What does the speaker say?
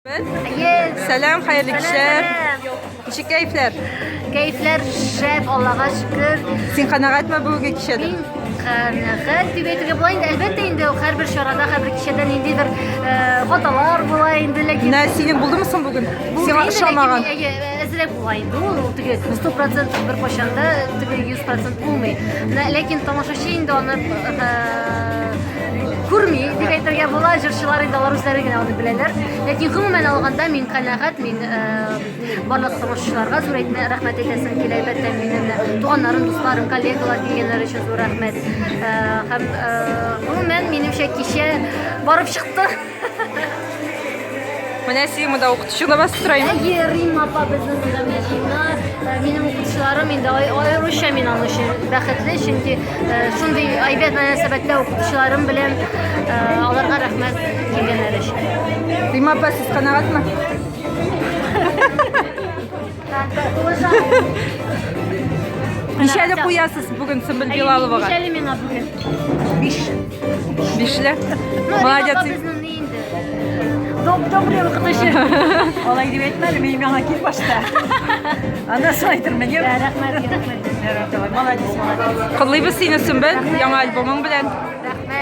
Әйе. Сәлам, хәерле кичләр. Ничек кәефләр? Кәефләр шәп, Аллага шөкер. Син канәгатьме бүгенге кичәдән? Мин канәгать дип әйтергә була инде. Әлбәттә инде һәрбер чарада, һәрбер кичәдә ниндидер э, хаталар була инде, ләкин Менә синең булдымы соң бүген? Булды Сиңа инде, ошамаган. ләкин, әйе, әзрәк була инде ул, ул теге 100% беркайчан да теге 100% булмый. Менә, ләкин тамашачы инде аны э, күрми дип әйтергә була. Җырчылар инде алар үзләре генә аны беләләр. Ләкин гомумән алганда мин канәгать, мин барлык тамашачыларга зур әйтмә, рәхмәт әйтәсем килә, әлбәттә, минем дә туганнарым, дусларым, коллегалар килгәннәр өчен зур рәхмәт. Һәм гомумән минемчә кичә барып чыкты. Менә син монда укытучың да басып тора инде. Әйе, Римма апа безнең монда менә Римма, минем укытучыларым инде аеруча мин аның өчен бәхетле, чөнки шундый әйбәт мөнәсәбәттә укытучыларым белән аларга рәхмәт килгәннәре өчен. Римма апа, сез канәгатьме? Ничәле куясыз бүген Сөмбел Билаловага? Ничәле миңа бүген? Биш. Бишле. Ну, Молодец. Римма апа безнең ни инде? Добрый укытучы. Алай дип әйтмә әле, минем янга кил башта. Аннан соң әйтермен, юк. Рәхмәт, рәхмәт. Молодец, молодец. Котлыйбыз сине, Сөмбел, яңа альбомың белән.